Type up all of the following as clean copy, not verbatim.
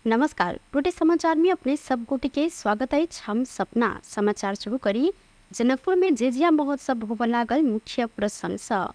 नमस्कार, टुडे समाचार में अपने सब गोटे के स्वागत अछि। हम सपना समाचार शुरू करी। जनकपुर में झिझिया महोत्सव होबय लागल मुख्य प्रसंग सँ।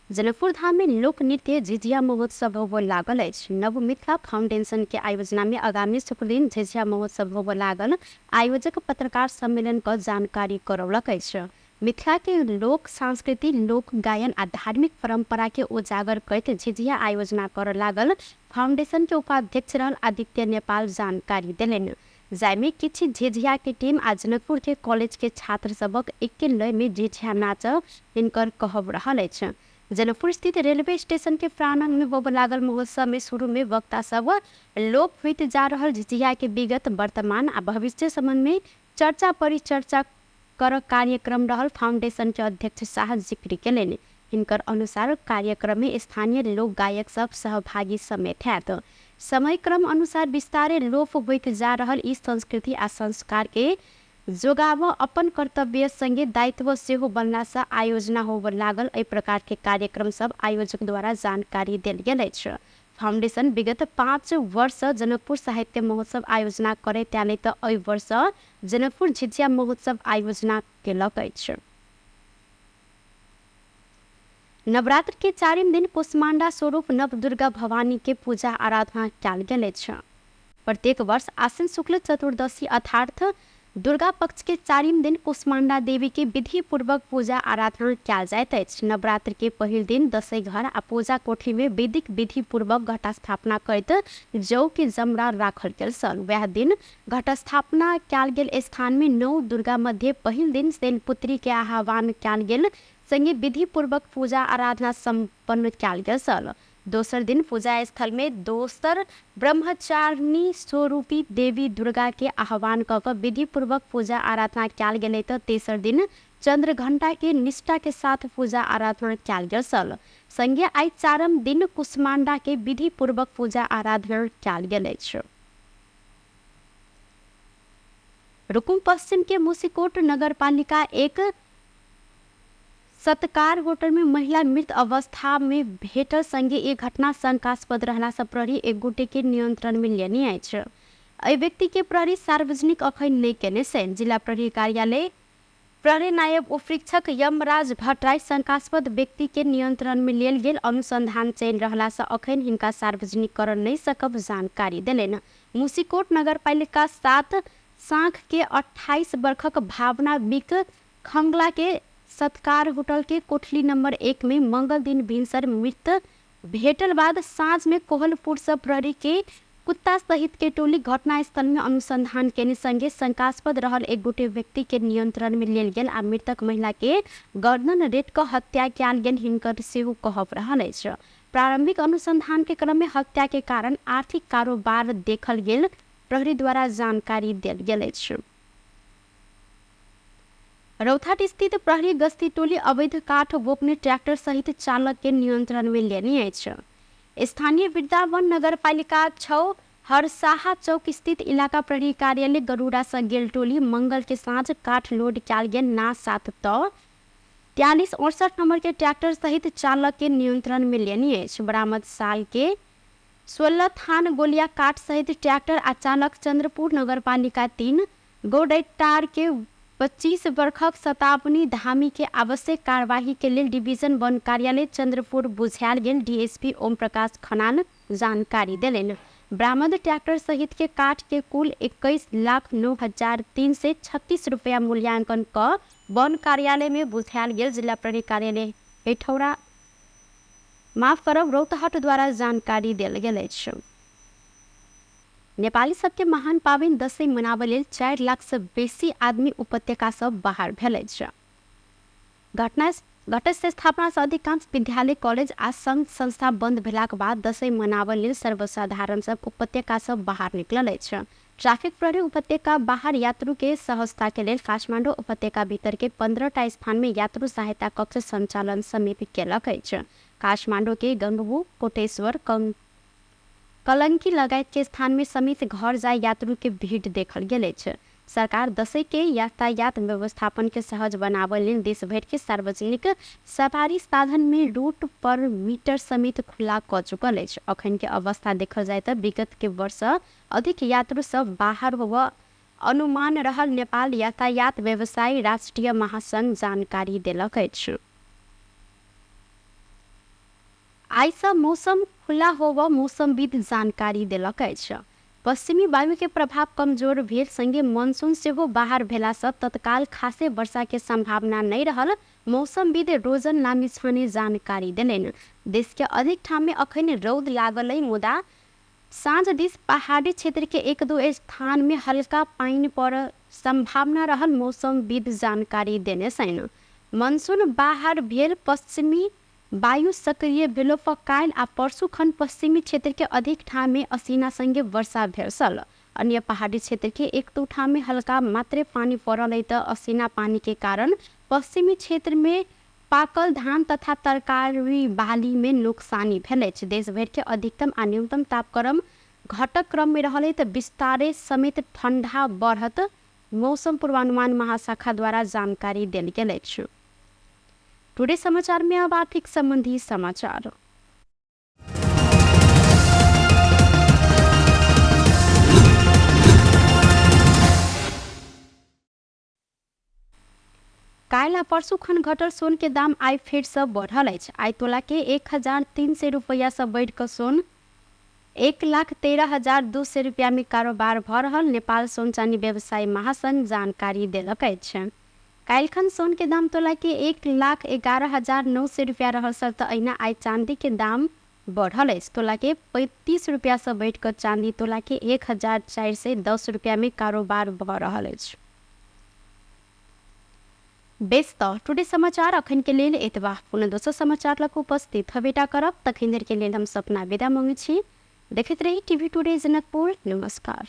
जनकपुर धाम में लोक नृत्य झिझिया महोत्सव होबय लागल अछि। नव मिथिला फाउंडेशन के आयोजना में आगामी शुक्र दिन झिझिया महोत्सव होबय लागल आयोजक पत्रकार सम्मेलन क जानकारी करौलक अछि। मिथिला के लोक संस्कृति, लोक गायन आ धार्मिक परंपरा के उजागर करैत झिझिया आयोजना कर लागल फाउंडेशन के उपाध्यक्ष रहल आदित्य नेपाल जानकारी देलनि। जाहिमे किछु झिझिया के टीम आ जनकपुर के कॉलेज के छात्र सबक एके लय में झिझिया नाच हिनकर कहब रहल अछि। जनकपुर स्थित रेलवे स्टेशन के प्रांगण में होबय लागल महोत्सव में शुरू में वक्ता सब लोप होइत जा रहल झिझिया के विगत, वर्तमान आ भविष्य संबंध में चर्चा परिचर्चा कर कार्यक्रम रहल फाउंडेशन के अध्यक्ष शाह जिक्र केलनि। हिनकर अनुसार कार्यक्रम में स्थानीय लोक गायक सब सहभागी समेत हैत। समय क्रम अनुसार बिस्तारै लोप होइत जा रहल ई संस्कृति आ संस्कार के जोगाब अपन कर्तव्य संगे दायित्व सेहो बनला से आयोजना होबय लागल एहि प्रकार के कार्यक्रम सब आयोजक द्वारा जानकारी देल गेल अछि। फाउंडेशन विगत 5 वर्ष जनकपुर साहित्य महोत्सव आयोजना करैत आयल तऽ एहि वर्ष जनकपुर झिझिया महोत्सव आयोजना केलक अछि। नवरात्र के चारिम दिन कुष्मांडा स्वरूप नव दुर्गा भवानी के पूजा आराधना कयल गेल अछि। प्रत्येक वर्ष आश्विन शुक्ल चतुर्दशी अर्थात दुर्गा पक्ष के चारिम दिन कुष्मांडा देवी के विधि पूर्वक पूजा आराधना कयल जाइत अछि। नवरात्र के पहिल दिन दसई घर आ पूजा कोठी में वैदिक विधि पूर्वक घटस्थापना करैत जौ के जमरा राखल गेल छल। वएह दिन घटस्थापना कयल गेल स्थान में 9 दुर्गा मध्य पहिल दिन शैलपुत्री के आह्वान कयल गेल संगे विधि पूर्वक पूजा आराधना संपन्न कयल गेल छल। दोसर दिन पूजा स्थल में दोसर ब्रह्मचारिणी स्वरूपी देवी दुर्गा के आह्वान कऽ कऽ विधि पूर्वक पूजा आराधना कयल गेलै तऽ तेसर दिन चंद्रघंटा के निष्ठा के साथ पूजा आराधना कयल गेल छल। संगे आइ चारम दिन कुष्मांडा के विधि पूर्वक पूजा आराधना कयल गेल अछि। रुकुम पश्चिम के मुसिकोट नगरपालिका 1 सत्कार होटल में महिला मृत अवस्था में भेटल संगे एक घटना शंकास्पद रहला से प्रहरी एक गोटे के नियंत्रण में लेने अछि। एहि व्यक्ति के प्रहरी सार्वजनिक अखन नहि केने से जिला प्रहरी कार्यालय प्रहरी नायब उपरीक्षक यमराज भट्टराई शंकास्पद व्यक्ति के नियंत्रण में लेल गेल अनुसंधान चलि रहला से अखन हिनका सार्वजनिक कर नहीं सकब जानकारी देलनि। मुसिकोट नगरपालिका 7 साँख के 28 वर्षक भावना बिक खंगला के सत्कार होटल के कोठली नंबर 1 में मंगल दिन भिनसर मृत भेटल बाद साँझ में कोहलपुर से प्रहरी के कुत्ता सहित के टोली घटनास्थल में अनुसंधान केने संगे शंकास्पद रहल एक गोटे व्यक्ति के नियंत्रण में लेल गेल आ मृतक महिला के गर्दन रेत क हत्या कयल गेल हिनकर सेहो कहब रहल अछि। प्रारंभिक अनुसंधान के क्रम में हत्या के कारण आर्थिक कारोबार देखल गेल प्रहरी द्वारा जानकारी देल गेल अछि। रौथाट स्थित प्रहरी गश्ती टोली अवैध काठ बोकने ट्रैक्टर सहित चालक के नियंत्रण में लेने अछि। स्थानीय वृंदावन नगरपालिका 6 हरसाहा चौक स्थित इलाका प्रहरी कार्यालय गरुड़ा से गेल टोली मंगल के साँझ काठ लोड कयल गेल ना 7 त 4368 नंबर के ट्रैक्टर सहित चालक के नियंत्रण में लेने अछि। बरामद साल के 16 थान गोलिया काठ सहित ट्रैक्टर आ चालक चंद्रपुर नगरपालिका 3 गौडैटार के 25 वर्षक शताब्दी धामी के आवश्यक कार्यवाही के लेल डिवीजन वन कार्यालय चंद्रपुर बुझायल गेल डीएसपी ओम प्रकाश खनाल जानकारी देलनि। बरामद ट्रैक्टर सहित के काठ के कुल 21,09,336 रुपया मूल्यांकन क वन कार्यालय में बुझायल गेल जिला प्रहरी कार्यालय हेठौरा माफ करब रौतहट द्वारा जानकारी देल गेल अछि। नेपाली सबके महान पाबनि दसैँ मनाबय लेल 4 लाख से बेसी आदमी उपत्यका से बाहर भेल अछि। घटस्थ स्थापना से अधिकांश विद्यालय, कॉलेज आ संघ संस्था बंद भेलाक बाद दसैँ मनाबय लेल सर्वसाधारण सब उपत्यका से बाहर निकलल अछि। ट्रैफिक प्रहरी उपत्यका बाहर यात्रु के सहजता के लेल काठमाडौँ उपत्यका भीतर के 15टा स्थान में यात्रु सहायता कक्ष संचालन समेत केलक अछि। काठमाडौँ के गंगबू, कोटेश्वर, कलंकी लगायत के स्थान में समेत घर जाय यात्रु के भीड़ देखल गेल अछि। सरकार दशैं के यातायात व्यवस्थापन के सहज बनाबय लेल देश भरि के सार्वजनिक सवारी साधन में रूट पर मीटर समेत खुला कऽ चुकल अछि। अखन के अवस्था देखल जाय तऽ विगत के वर्ष अधिक यात्रु सब बाहर होबऽ अनुमान रहल नेपाल यातायात व्यवसायी राष्ट्रिय महासंघ जानकारी देलक अछि। आइसँ मौसम खुला होबऽ मौसमविद जानकारी देलक अछि। पश्चिमी वायुके प्रभाव कमजोर भेल संगे मनसून सेहो बाहर भेलासँ तत्काल खासे वर्षाके सम्भावना नहि रहल मौसमविद रोजन लामिछाने जानकारी देलनि। देशके अधिक ठाममे अखन रौद लागल अइ, मुदा साँझ दिस पहाड़ी क्षेत्रके एक दू स्थानमे हल्का पानि पड़ऽ सम्भावना रहल मौसमविद जानकारी देने छनि। मनसून बाहर भेल पश्चिमी वायु सक्रिय भेलो पर काल्हि आ परसू खन पश्चिमी क्षेत्रके अधिक ठाममे असिना संगे वर्षा भेल छल। अन्य पहाड़ी क्षेत्रके एक दू ठाममे हल्का मात्रे पानि पड़ल अइ तऽ असिना पानिके कारण पश्चिमी क्षेत्रमे पाकल धान तथा तरकारी बालीमे नोक्सानी भेल अछि। देशभरिके अधिकतम आ न्यूनतम तापक्रम घटक क्रममे रहल अइ तऽ विस्तारे समेत ठण्डा बढ़त मौसम पूर्वानुमान महाशाखा द्वारा जानकारी देल गेल अछि। टुडे समाचार में अब आर्थिक संबंधी समाचार। काल्हि आ परसू खन घटल सोन के दाम आइ फेरसँ बढ़ल अछि। आइ तोला के 1300 रुपैआसँ बढ़ि कऽ सोन 1,13,200 रुपैआमे कारोबार भऽ रहल नेपाल सोन चानी व्यवसायी महासंघ जानकारी देलक अछि। काल्हिखन सोन के दाम तोला के 1,11,900 रुपैआ रहल छल तऽ अहिना आइ चांदी के दाम बढ़ल अछि। तोला के 35 रुपैआसँ बढ़ि कऽ चांदी तोला के 1410 रुपैआमे कारोबार भऽ रहल अछि। बेस तऽ टुडे समाचार अखन के लेल एतबा। पुनः दोसर समाचार लग उपस्थित हबेटा करब, तखन धरि के लेल हम सपना विदा मांगै छी। देखैत रही टीवी टुडे जनकपुर। नमस्कार।